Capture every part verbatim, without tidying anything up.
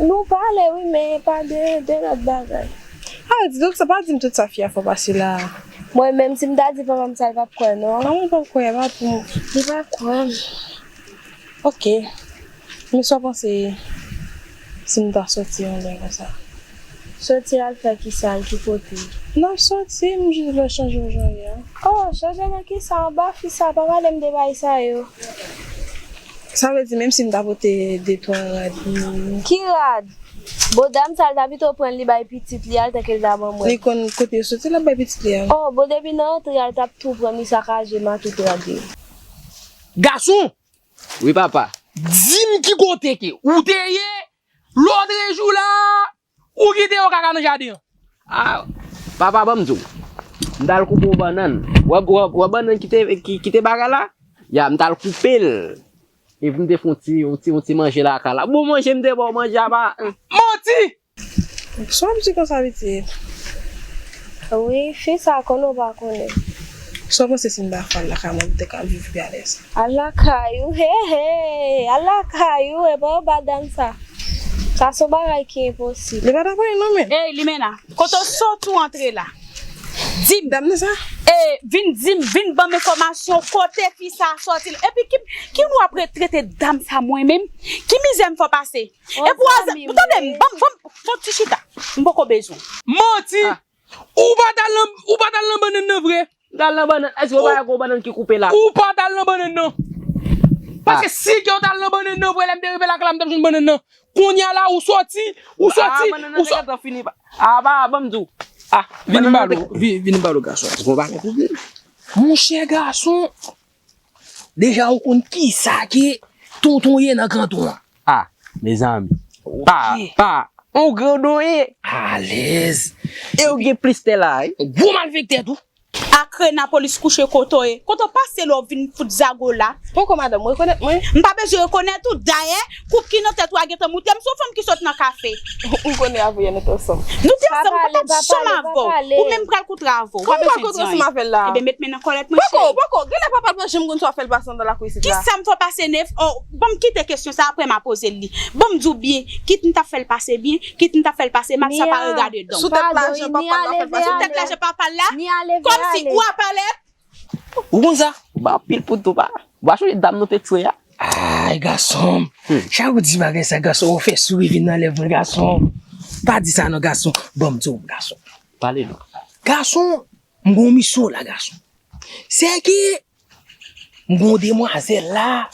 Nou pale wi, men pa de, de lòt bagay. Ah, di tout sa, pa di m tout sa fi a fè w pase la. Mwen menm, si m ta di papa m sa, l p ap kwè, non. Kòman l p ap kwè? Pa pou. Li pa kwè m. Ok. Men sa w panse si m ta soti yon lè konsa? Soti al fè kisa, al ki kote? N ap soti, m jis vle chanje jan yè. Oh, chanje nan kisa? Anba fi sa, pa pale m de bagay sa yo. Sa vle di menm si m ta pote de twa rad, hmm. Ki rad? Bon, dam sa, l ta pito pran li bay pitit li a, tanke l ta ban mwen. Li konn kote yo soti, l ap bay pitit li a. Oh, bon, depi nan antre a, l t ap tou pran, li sakaje m ak tout rad li. Gason! Wi, papa. Di m ki kote ke ou te ye, lòtrejou la, ou kite yon kaka nan jaden an. Ah, papa, ban m di w. M t al koupe yon bannann. Wè, wè, wè bannann ki te, ki, ki te bagay la? Ya, m t al koupe l. Epi m te fè yon ti, yon ti, yon ti manje lakay la. Bon manje m te ba w manje a pa. Manti! Sa w ap di konsa, pitit? Wi, fi sa konnen w pa konnen. Sa w panse si m ta fè l lakay mwen, m te ka viv pi alèz? Al lakay ou, he, he, al lakay ou, e pa w ba dam sa. Sa se yon bagay ki enposib. Li pa ta pran non, men. Ey, Limena, kote w sot ou antre la? Di m. Dam nan sa? E, vin di m, vin ban m enfòmasyon kote fi sa soti. Epi ki, ki w ap ret trete dam sa mwen menm? Ki mizè m fè w pase? Epi w a, tande m, ban m, ban m, fè yon ti chita. M poko bezwen. Manti! Ah. Ou pa t al nan, ou pa t al nan bannann nan vre? M t al nan bannann. Èske w pa wè gwo bannann ki koupe la? Ou pa t al nan bannann nan. Paske si ke w t al nan bannann nan vre, lè m te rive lakay la, m t ap jwenn bannann nan. Kounye a la, ou soti, ou soti, ou soti. Ah, bannann nan te gentan fini. Ah, pa, ban m di w. Ah, vin m ba l, vin, vin m ba l, gason. Gwo bannann koupe. Monchè gason, deja ou konn kisa ke tonton ye nan kanton an. Ah, mezanmi. Pa, pa, on grandon ye. Alèz. E ou gen plis tè la, wi. Gwo malfektè tou. Akrenapolis kouche kote w ye. Kote w pase lè w vin fout zago la? Poko, madanm, ou rekonèt mwen? M pa bezwen rekonèt ou. Dayè, koup ki nan tèt ou a gentan moute. M se yon fanm ki sot nan kafe. Ou konnen avè yè nou te ansanm. Nou te ansanm, m pa t ap janm avè w. Ou menm pral kontre avè w. Kòman w pral kontre ansanm avè l la? Ebyen, met men nan kòlèt, monchè. Poko, poko. Genlè papa l pa janm konn sa w ap fè l pase anndan lakou isit la. Kisa m fè w pase, Nef? Oh, ban m kite kesyon sa, apre m a poze l li. Ban m di w byen, kit m t ap fè l pase byen, kit m t ap fè l pase mal, sa pa regade dan w. Sou tèt lajan papa l la fè l pase. Sou tèt lajan papa l la? Kòmsi ou a palèt? Ou konn sa? Ou ba anpil poud tou pa. Ou pa sonje dam nou te tchwe a? Ay, gason m. Hmm. Chak ou di bagay sa, gason, ou fè souri vin nan lèv mwen, gason m. Pa di sa non, gason. Ban m di w, gason. Pale non. Gason, m gon misyon la, gason. Se ke m gon demwazèl la,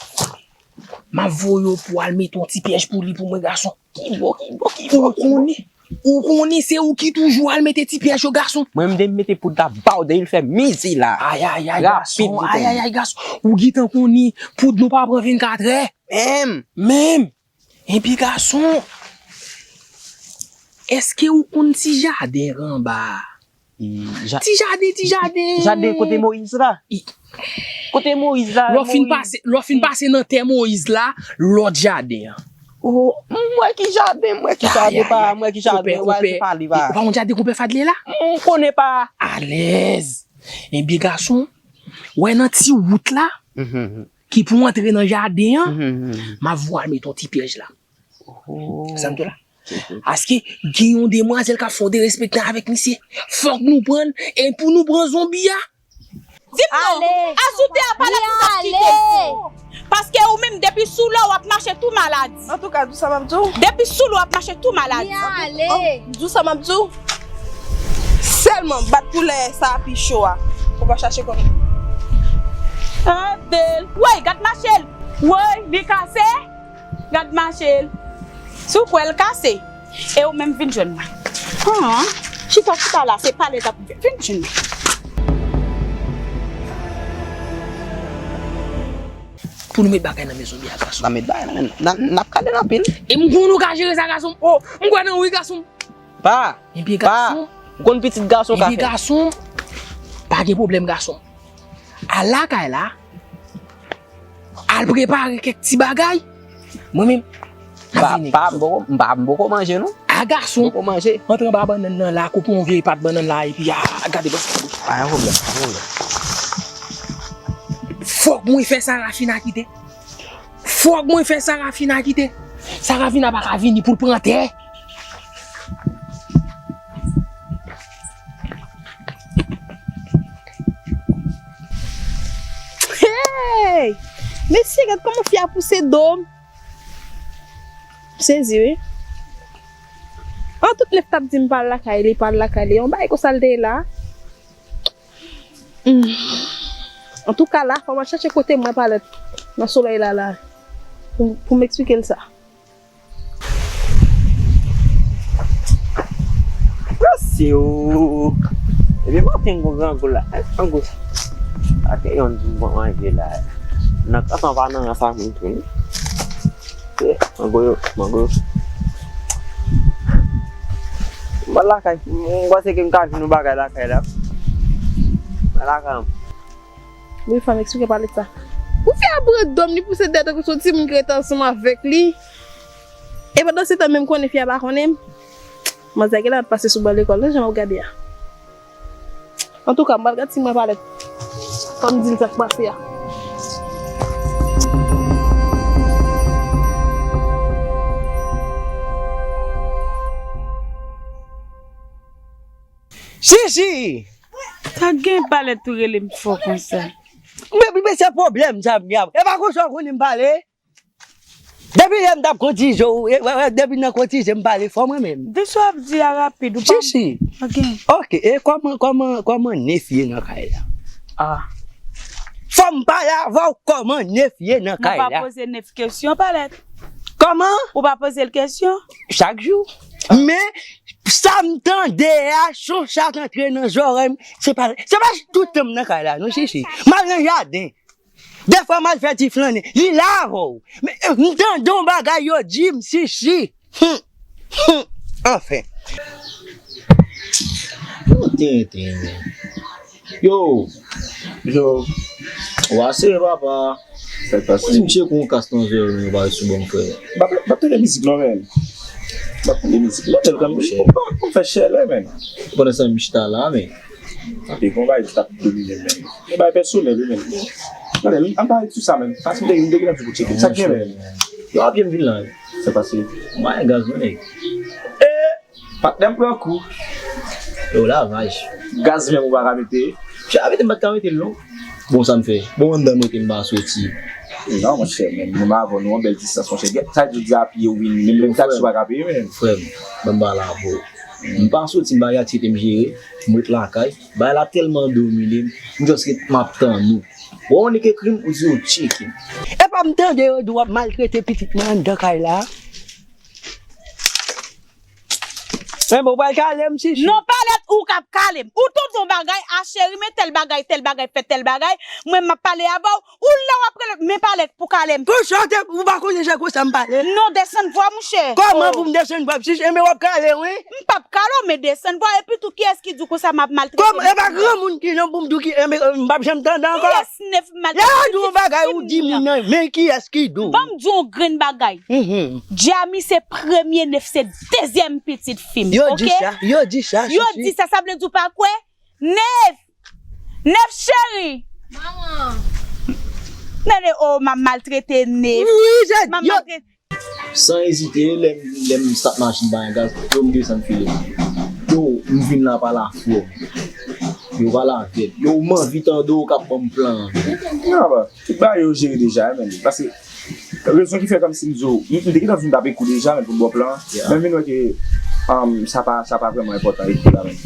m ap voye w pou al mete yon ti pyèj pou li pou mwen, gason. Ki bò, ki bò, ki bò, ki bò? Ou konnen, ou konnen se ou ki toujou al mete ti pyèj yo, gason. Mwen, m de mete poud la ba w, depi l fè mizi la. Ay, ay, ay, gason, ay, ay, ay, gason. Ou gentan konnen, poud nou pa pran vennkatrè. Menm. Menm. Epi, gason, èske ou konn ti jaden anba a? Ti jaden, ti jaden. Jaden kote Moyiz la? Kote Moyiz la? Lè w fin pase, lè w fin pase nan tè Moyiz la, lòt jaden an. Oh, m wè ki jaden, m wè ki jaden pa, m wè ki jaden, w al te pale pa. Ou pa konn jaden konpè Fadley la? M konnen pa. Alèz. Ebyen, gason, wè nan ti wout la, ki pou antre nan jaden an, m ap voye al mete yon ti pyèj la. Sa m di w la. Paske gen yon demwazèl k ap fè yon derespektan avèk misye. Fòk nou pran l, e pou nou pran zonbi a. Di m non, azoute a pa la pou m t ap kite l. Paske ou menm, depi sou lò w ap mache tou maladi. Antouka, di w sa m ap di w. Depi sou lò w ap mache tou maladi. Di w sa m ap di w. Sèlman bat koulè sa pi cho a. Ou pa chache kòm. Gade l. Woy, gad mache l. Woy, li kase. Gad mache l. Si w kwè l kase, e ou menm vin jwenn mwen. An, chita, chita la, se pale t ap vin jwenn mwen. Pou nou met bagay nan men zonbi a, gason. N ap met bagay nan men, n ap, n ap gade l anpil. E m konn ou ka jere sa, gason. Oh, m kwè nan ou wi, gason. Pa. Epi pa. Gason. Ou konn pitit gason ka fè. Epi gason, pa gen pwoblèm, gason. Al lakay la, al prepare kèk ti bagay. Mwen menm, pa, pa, m poko, m pa, m poko manje, non. A gason, m poko manje. Antre anba bannann nan la, koupe yon vye pat bannann la, epi a, gade bòs la. Pa gen pwoblèm, pa gen pwoblèm. Fòk mwen fè Sarafina kite. Fòk mwen fè Sarafina kite. Saravina pa ka vini pou l pran tè. Hey! Mesye, gad kòman fi a pouse do m. M sezi, wi. An, tout Nèf t ap di m pa al lakay li, pa al lakay li. Yon bagay konsa l te ye la. Hmm. Antouka, la, fò m al chèche kote mwen palèt nan solèy la, la, pou, pou m eksplike l sa. Mesye o! Epi maten gon grangou la. Grangou sa. Ake yon di m pran manje la. Nan katan pa nan sa moun tou. Mango yo, mango yo. M pa lakay. M panse ke m ka jwenn yon bagay lakay la. M pa lakay. Wi, fò m eksplike palèt sa. Pou fi a pran do m, li pouse dèyè tankou se yon timoun ki rete ansanm avèk li. E pandan se tan menm konnen fi a pa konnen m. Manzè genlè ap pase sou ban lekòl, non, jan m ap gade a. Antouka, m pral gad si mwen palèt. Fò m di l sa k pase a. Chichi! Sa gen palèt ou rele m fò konsa? Men, men se pwoblèm sa m gen. E pa konsa w konnen m pale? Depi lè m t ap kotize w, e, e, e, depi nan kotize m pale fò mwen menm. De sa w ap di a rapid, ou pa... Chichi. Ok. Ok, e kòman, kòman, kòman Nèf ye nan kay la? Ah. Fò m pale avè w kòman Nèf ye nan kay la. Ou pa poze Nèf kesyon, palèt. Kòman? Ou pa poze l kesyon? Chak jou. Men, sa m tande a, se yon chat antre nan zòrèy m. Se pa, se pa tout tan m nan kay la, non, Chichi. M al nan jaden. Defwa m al fè ti flannen. Li la avè w. Men, eh, m tande yon bagay yo di m, Chichi. Hum, hum, anfen. Yo tenten, men. Yo. Yo. Wa sere, papa. Sa k pase? Di misye kon kas nan zòrèy, nou pa sou bon frè. M pa, m pa tande mizik non, men. M pa tande mizik non, tèl kòm mouche. Ou fè chèlè, men. Pandan sa, m chita la, men. Epi gon bagay ki t ap domine m, men. Yon bagay pèsonèl, wi, men. Gade, ann pale sou sa, men. Paske m te, m te gentan di pou tcheke. Sa k gen, men? Yo, apye m vin la, wi. Sa pase? M pa gen gaz, non, nèg. E, patnè m pran kou. Yo, lavaj. Gaz menm ou pa ka mete? Chè, a mete, m pa t ka mete l, non. Bon, sa m fè? Bon, anndan m rete, m pa soti. Non, monchè, men, menm avè w, nou yon bèl distans, monchè. Sa di di apye ou vin, menm, menm taksi ou pa ka peye, men. Frè m, ban m pale avè w. M pa soti, m pa gate te m jere, m ret lakay. Bagay la tèlman domine m, m just ret m ap tann ou. Ou konnen k ekri m, ou di ou tcheke m. Epa m tande yo di w ap maltrete pitit mwen anndan kay la. Men bon, ou pral kale m, Chichi. Non, palèt ou k ap kale m. Ou tonton bagay, a cheri, men tèl bagay, tèl bagay, fè tèl bagay. Mwen, m ap pale avè w. Ou la w ap rele, men palèt pou kale m. Konsa w te, ou pa konnen jan konsa m pale? Non, desann vwa, mouche. Kòman pou m desann vwa m? Si, enben w ap kale, wi. M p ap kale w, men desann vwa. Epi tou, kiyès ki di w konsa m ap maltrete pitit mwen? Kòman? E pa granmoun ki non pou m di w ki, enben, m p ap janm tande ankò. Kiyès Nèf maltrete pitit fi m nan? Lè yo di yon bagay, ou di moun nan, men kiyès ki di w? Ban m di w yon grenn bagay. Mhm. Djami se premye, Nèf se dezyèm pitit fi m, oke? Yo di sa, yo di sa, Chichi. Yo di sa, sa vle di w pa kwè? Nèf! Nèf cheri! Manman! Tande, o, m ap maltrete Nèf. Wi, je, m ap maltrete. San ezite, lè m, lè m stat machin pa gen gaz, yo m desann file m. Yo, m vin la pa lafrè. Yo pale avè m. Yo, m anvi tande w k ap ban m plan. Non, ba, tout bagay yo jere deja, men. Paske, rezon ki fè kòmsi m di w, m, m te gentan fin tape kou deja, men pou m ba w plan. Yeah. Men m vin wè ke, um, sa pa, sa pa vrèman enpòtan epi la, men.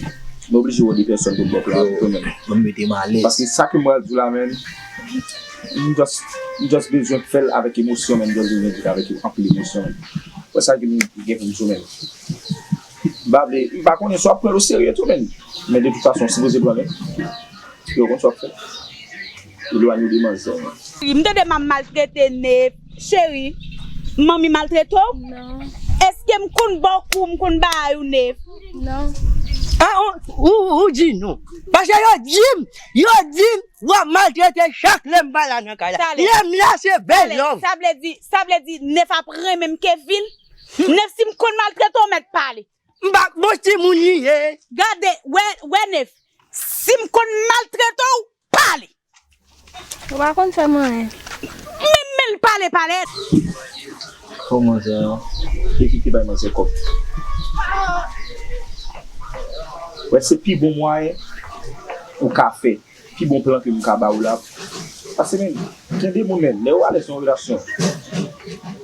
M oblije wè de pèsòn pou m ba w plan tou, men. Yo, m mete m alèz. Paske sa ke m pral di w la, men, m just, m just bezwen fè l avèk emosyon, men, m just bezwen di l avèk anpil emosyon, men. Wè sa ke m gen pou m di w, men. M pa vle, m pa konnen si w ap pran l o serye tou, men. Men de tout fason, w sipoze pran l, wi. Yo konn sa w ap fè. Elwanye w de manzè. M tande m ap maltrete Nèf. Cheri, manmi maltrete w? Non. Èske m konn ba w kou, m konn ba w Nèf? Non. Ah, ou, ou, ou di non. Paske yo di m, yo di m, w ap maltrete chak lè m pa la nan kay la. Talè. Lè m la, se bèl lòv. Sa vle di, sa vle di Nèf ap renmen m ke vil? Nèf, si m konn maltrete w, mèt pale. M pa bon timoun li ye. Gade, wè, wè Nèf. Si m konn maltrete w, pale. Ou pa konn fè m anyen. Men, men l pale, pale. Kòman sa? Evite bay manzè kòb. Wè, se pi bon mwayen ou ka fè. Pi bon plan ke m ka ba ou la. Paske, men, gen de moun, men, lè yo alèz nan yon relasyon,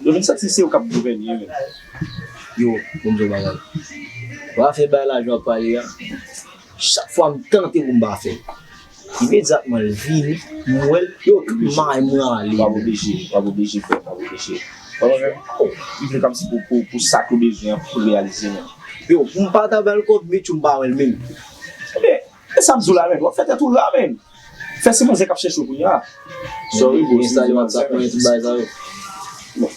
yo vin santi se yo k ap gouvène, men. Yo, bon, m di w bagay. Wè, afè bay lajan w ap pale a, chak fwa m tante pou m pa fè l. Imedyatman, l vini, m wè l, yo, tout may mwen ale. W ap oblije, w ap oblije, frè m, w ap oblije. Konprann, men? M vle kòmsi pou, pou, pou sa ke w bezwen an, pou l reyalize, men. Yo, pou m pa ta ba l kòb, Mitchou, m pa wè l menm. Ebyen, e sa m di w la, men. W ap fè tèt ou ra, men. Fè se manzè k ap chèche w kounye a. Sorry, bro, si w di manzè, men. Bon,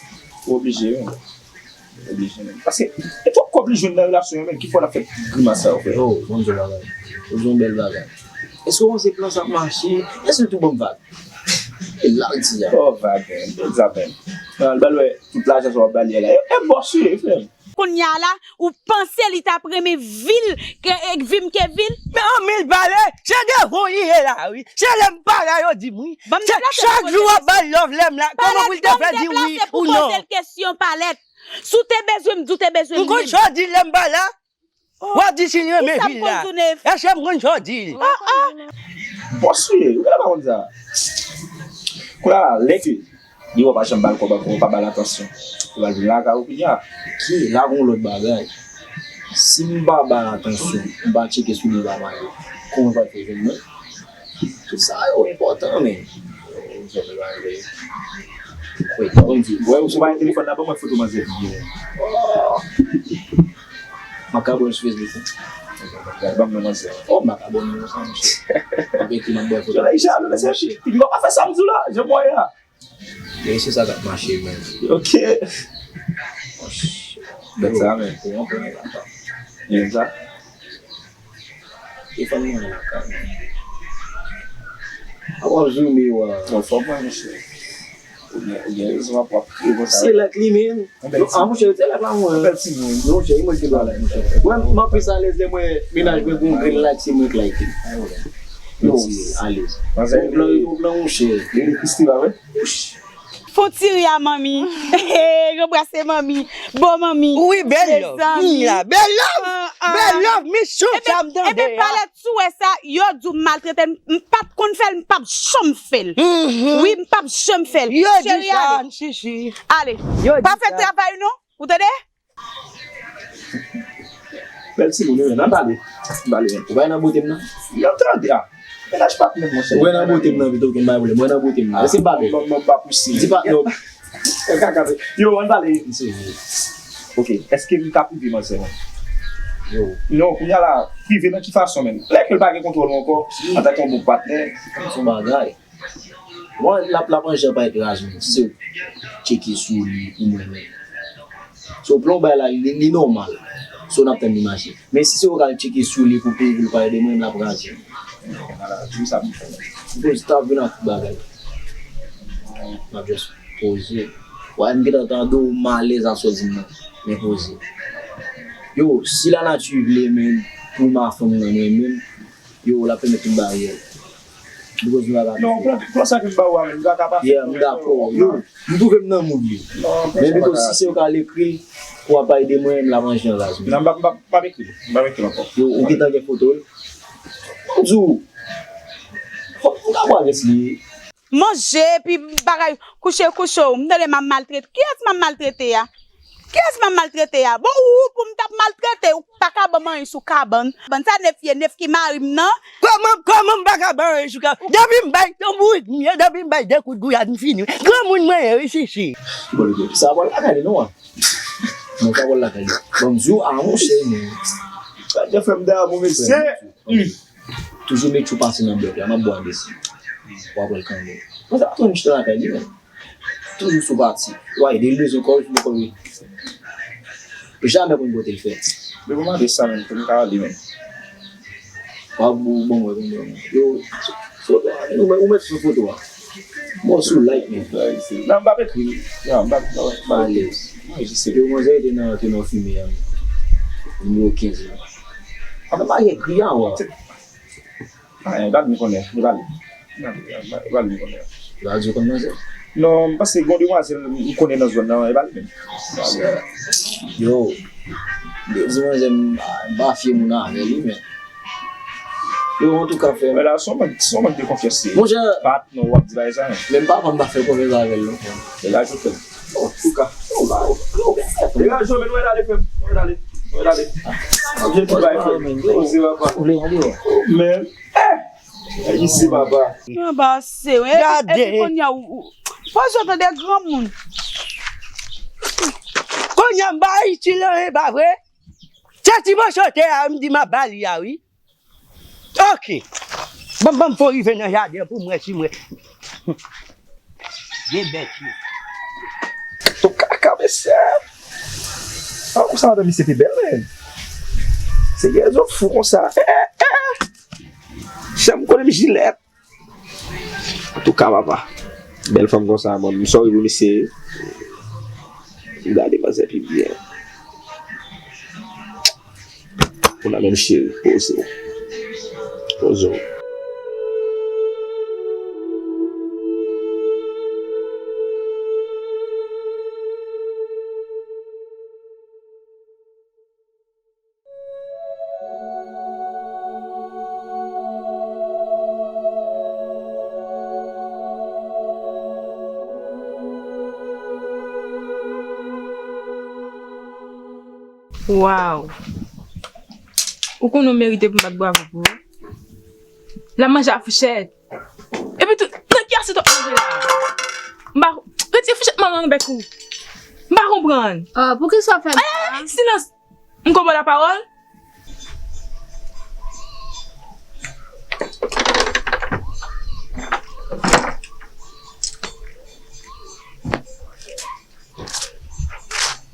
ou oblije, men. Oblije, men. Paske e twòp kòb li jwenn nan relasyon yo, men, ki fè l ap fè grimas sa yo, frè. Yo, bon, di w bagay. Ou di yon bèl bagay. Èske w panse plan sa ap mache? Èske l tou ban m vag? E la l di a. Oh, vag, men. Bon, sa, men. Al ba l wè tout lajan sa w ap ba li a la. E, e bòs li ye, frè m. Kounye a la, ou panse li t ap renmen vi l, ke, e, vi m ke vi l? Men anmil pale, se devan w li ye la, wi. Se lè m pa la, yo di m wi. Chak jou w ap ba l love lè m la. Kòman pou l te fè di wi ou non? Poze l kesyon, Palèt. Si w te bezwen m, di w te bezwen m. M konn sa w di lè m pa la. W ap di si l renmen fi l la. Èske m konn sa w di l? Bòs li ye, ou genlè pa konn sa. Kounye a la, lè ke li wè w pa janm ba l kòb ankò, ou pa ba l atansyon, li pral vin lakay ou kounye a. Ki la gon lòt bagay. Si m pa ba l atansyon, m pa tcheke sou li, m pa maye, kòman l pral fè jwenn mwen? Tout sa yo enpòtan, men. Wè, ou sou pa gen telefòn la, ban mwen foto manzè. Oh! Makabòn sou Facebook, wi. Gade, ban m nan manzè. Oh, makabòn, non, sa, monchè. Mwen ki mande foto. Jolay jalou, mesye. Li pa fè sa m di w la, jan mwen ye a. E se sa k ap mache, men. Ok. Bèt sa, men. Ou anpè nan lakay. Li menm sa? E fanmi an lakay, men. A w ap zoome, wa. Anfòm, mwen, mesye. Ou gen, ou gen rezon, w ap, w ap kriye konsa. Se lèt li menm. Yon bèl timoun. A, monchè, se lèt la, mwen. Yon bèl timoun. Non, monchè, e mwen ki ba lèt, monchè. Mwen, m ap plis alèz lè mwen, mennaj mwen gon grenn like, se mwen k like. Yo, alèz. Bon plan, bon plan, monchè. Li rele Christy, pa vre? Fon ti ri a manmi. Ranbrase manmi. Bon manmi. Wi, bèl love. Mezanmi. Bèl love. Bèl love, Michou, sa m tande a. Ebyen, Palèt, si w wè sa, yo di w m maltrete l, m pa t konn fè l, m p ap janm fè l. Wi, m p ap janm fè l. Cheri, ale. Ale. Pa fè travay non, ou tande? Bèl timoun, wi, men, ann pale. Ann pale, men. Ou pa nan bote m nan? Yo, tande a. Mennaj pa t menm, monchè. Ou pa nan bote m nan, pito ke m bay pwoblèm. Ou pa nan bote m nan. Èske m pa bèl? Bon, bon, pa pouse. Di pa, non. Yo, kaka, yo, ann pale. Ok, èske m ka prive manzè, non? Yo. Non, kounye a la, prive nan ki fason, menm? Lè ke l pa gen kontwòl ou ankò, antanke yon bon patnè. Son bagay. Mwen, l ap, l ap an jan pa et raje, men. Si w tcheke sou li pou mwen menm. So, plan w bay la, li, li nòmal. So, n ap tann li mache. Men si se ou k al tcheke sou li pou peye pou l pale de mwen, l ap raje. Ala, di m sa pou fè. M poze, t ap vin ak tout bagay. M ap just poze. Wè, m gentan tande w malèz ak sa w di m nan. Men poze. Yo, si lanati vle, men, pou m a fanm nan mwen menm, yo, l ap fèmen tout baryè. Because nou pa ka. Non, plan, plan sa ke m ba ou a, men, m pa ka pa fè. Yeah, m dakò. Yo, m twouve m nan mood li. Men because si se yo k al ekri l, pou w ap pale de mwen, m la manje nan raz mwen. Non, m pa, m pa, m pa ekri l. M pa ekri l ankò. Yo, ou gentan gen foto l? M di w, fòk m ka wè adrès li. Manje, epi bagay, kouche, kouche w. M tande m ap maltrete. Kiyès m ap maltrete a? Kiyès m ap maltrete a? Bon, ou, ou pou m t ap maltrete, ou pa ka ban m anyen sou kabann. Bann sa nèf ye, nèf ki mari m nan. Kòman, kòman m pa ka ba anyen sou kabann? Depi m bay, depi m bay de kout gouyad, m fini. Granmoun mwen ye, wi, chichi. Ki bò l ye? Sa bò l lakay li, non, an? Non, sa bò l lakay li. Bon, m di w, a, monchè, men. Sa fè m dayè, bon, mesye. Toujou met ou pase nan blòk la, m ap bò andesann. W ap wè l kanmenm. Mwen sa pa tande m chita lakay li, men. Toujou sou pati. Wè, de l bezwen kò l, fè l kò l. Jamè konn kote l fè. Depi w mande sa menm, pou m ka ale menm. W ap bon, bon, mwen, bon, mwen. Yo, foto a, ou mèt, ou mèt sou foto a. Bon, sou like, men. Non, m p ap ekri. Non, m p ap, m p ap, m p ap. Alèz. Mwen jis se. Yo, manzè te nan, te nan fimen an. Nimewo kenz la. Ann pa gen kri a, wè. Anyen, gad m konnen, li pale. Gad, gad, gad m konnen. Gad yo konn manzè. Non, m panse gen yon demwazèl m konnen nan zòn nan, e pa li menm. Yo, di manzè m, m pa fye moun avè l wi, men. Yo, antouka, frè m. Men la, se yon mank, se yon mank de konfyans li ye. Monchè. Patnè w ap di bagay sa, non. Men papa m pa fè konfyans avè l, non, frè m. Degaje w, frè m. Antouka. Degaje w, men nou rete ale, frè m. Nou rete ale. Nou rete ale. M ap jwenn ti bagay, frè m. Poze, papa. Ou vle ale, wè. Men. Eh! Isi, papa. Anba se, wi. Gade. Epi kounye a, ou, ou, poze w tande granmoun. Kounye a, m ba Ayiti lan, e pa vre? Se ti moso tè a, m di m ap ba li a, wi. Ok. Ban m, ban m fon rive nan jaden an pou m wè si m wè. Vye bèt, wi. Tou kaka, mesye. An, konsa madan misye te bèl, men. Se gen zòt fou konsa. Eh, eh, eh. Janm konnen m jilèt. Antouka, papa. Bèl fanm konsa, mwen, m sòri pou misye. M gade manzè pi byen. Ou nan menm cheri, poze w. Poze w. Waw! Ou konnen w merite pou m bat bravo pou ou. L ap manje a fouchèt. Epi tou, nan ki asyèt w ap manje la? M pa, retire fouchèt mwen nan bèk ou. M pa konprann. Ah, poukisa w fè m sa? Eh, silans! M konprann la pawòl.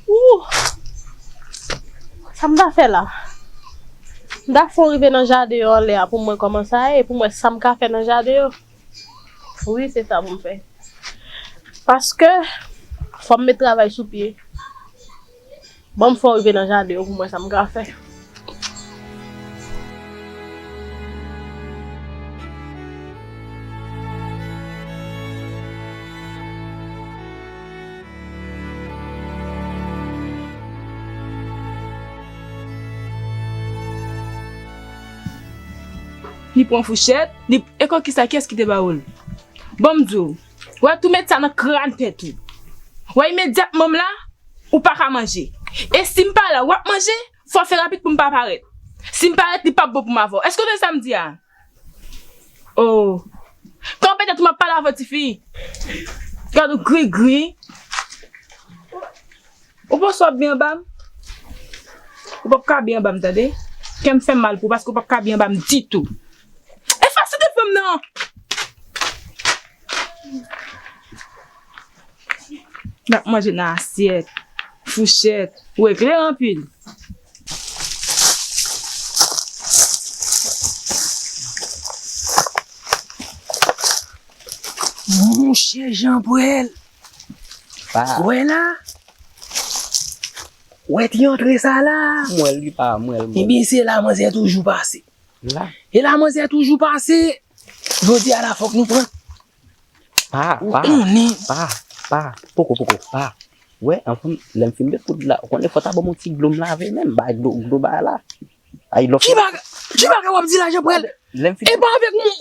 Ooh! Sa m ta fè la? M ta fè w rive nan jaden yo anlè a pou m wè kòman sa ye, pou m wè sa m ka fè nan jaden yo. Wi, se sa pou m fè. Paske, fò m met travay sou pye. Ban m fè w rive nan jaden yo pou m wè sa m ka fè. Li pran fouchèt, li, e kòkisa, kiyès ki te ba ou l? Ban m di w, wè tou met sa nan kràn tèt ou. Wè imedyatman m la, ou pa ka manje. E si m pa la, w ap manje, fò w fè rapid pou m pa parèt. Si m parèt, li p ap bon pou m avè w. Èske w tande sa m di a? Oh. Kanpe tèt ou, m ap pale avè w, tifi. Gad ou grigri. Ou panse w ap byen anba m? Ou p ap ka byen anba m, tande? Kè m fè m mal pou ou paske ou p ap ka byen anba m ditou. Efase telefòn nan! N ap manje nan asyèt, fouchèt, ou eklere anpil. Monchè Jean Paul. Pa. Wè la? Wè ti antre sa la? Mwen li pa, mwen mwen. Ebyen se la manzè toujou pase. La. E la manzè toujou pase. Jodi a la fòk nou pran. Pa, ou pa, konnen. Pa, pa, poko, poko, pa. Wè, anvan lè m fin met koud la, ou konnen fò ta ban m yon ti dlo m lave men m, bay dlo, dlo ba la. Ay, lòf. Ki bagay, ki bagay w ap di la, Jean Paul? Lè m fin. E pa avèk mwen.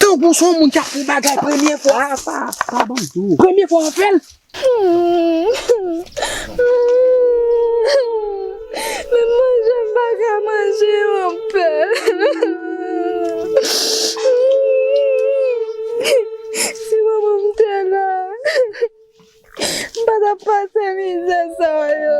Tankou se yon moun k ap fè bagay premye fwa. Pa, pa, pa ban m di w. Premye fwa w ap fè l. Men manje m pa ka manje anpè. Si manman m te la. M pa t ap pase mizè sa yo.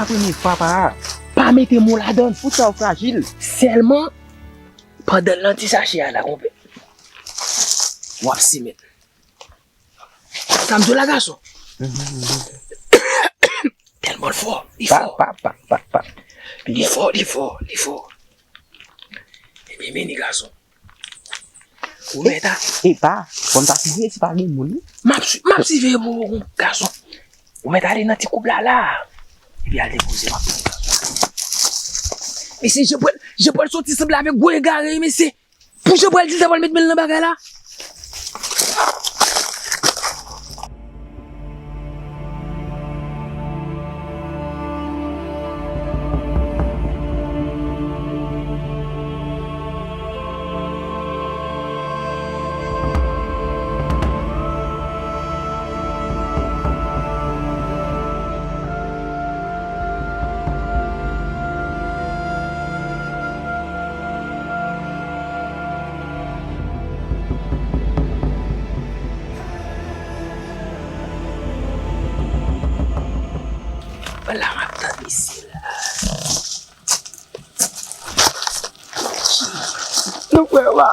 Premye fwa, pa, pa mete mwen ladan, fout sa w frajil. Sèlman, pandan l nan ti sachè a la, konpè, w ap simen. Sa m di w la, gason. Tèlman l fò, li fò. Pa, pa, pa, pa, pa. Li fò, li fò, li fò. Ebyen, vini, gason. Ou mèt a. E pa, fò n ta siveye si pa gen moun, wi. M ap si-, m ap siveye pou ou, gason. Ou mèt ale nan ti koub la, la. Epi al depoze m ap vini, gason. Mesye, Jean Paul, Jean Paul soti sanble avèk gwo egare, mesye. Pou Jean Paul di l ta pral met men l nan bagay la. Vwala, m ap tann mesye la. Nou kwè wa.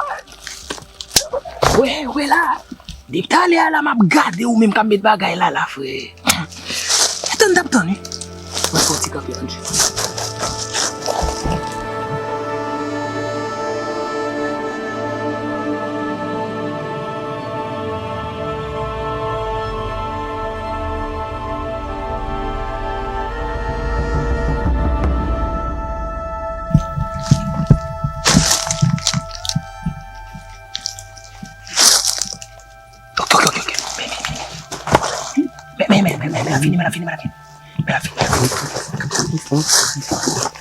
Wè, wè la. Depi talè a la, m ap gade ou menm k ap met bagay la, la, frè. Tann, t ap tann, wi. Mwen fè yon ti kanpe ann. Ok, ok, ok, ok. Men, men, men, men. Men, men, men, men, men, men, la fini, men, la fini, men, la fini. Men, la fini, men, la fini.